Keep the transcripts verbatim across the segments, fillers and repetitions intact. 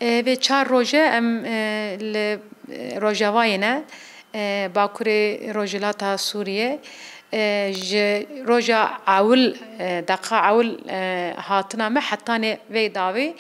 E, vê çar roje em, e, li, e, Rojavayê ne, e, Bakurê Rojhilata Sûriyê. E, ji roja ewil, e, deqa ewil, e, hatina me hetanê vê dawî,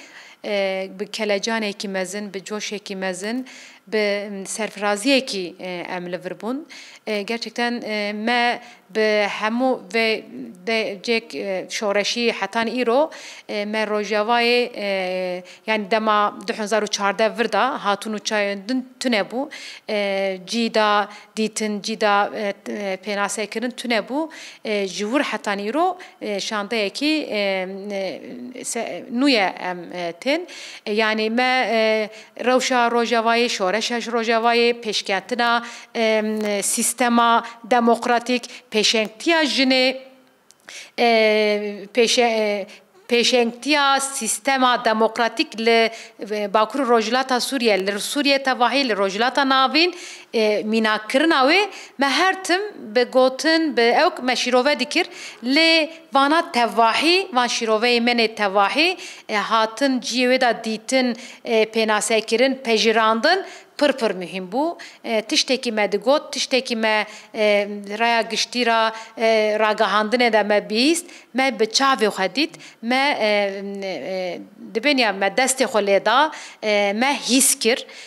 e, bi kelecanekî mezin, bi coşekî mezin, bi serfiraziyekî, e, em li vir bûn. E, gerçekten, e, me bi hemû vê de cêk, e, şoreşî hetan îro, e, me Rojavayê, e, yanî dema du hezar û çardeh vir de hatûn û çayên din tune bû. E, cî da dîtin, cî da, e, t-, e, pênasekirin tune bû. E, ji wir hetan îro, e, şandeyekî, e, e, se-, nû ye em, e, tên. E, yanî me, e, rewşa Rojavayê, şoreşa ji Rojavayê, pêşketina, e, sîstema demokratîk, pêşengtiya jinê, e, pêşe-, e, pêşengtiya sîstema demokratîk li, e, Bakur û Rojhilata Sûriye, li Sûriye tevahî, li Rojhilata Navîn, e, mînakkirina wê, me her tim bi gotin, bi ewk me şîrove dikir, lê vana tevahî, van şîroveyê me nê tevahî, e, hatin ciyê wê de dîtin, e, pênasekirin, pejirandin, pir pir muhîm bû. E, tiştekî me digot, tiştekî me, e, raya giştî ra, e, ragihandinê de me bihîst, me bi çavê xwe dît, me, e, e, dibên ya me destê xwe lê da, e, me hîs kir.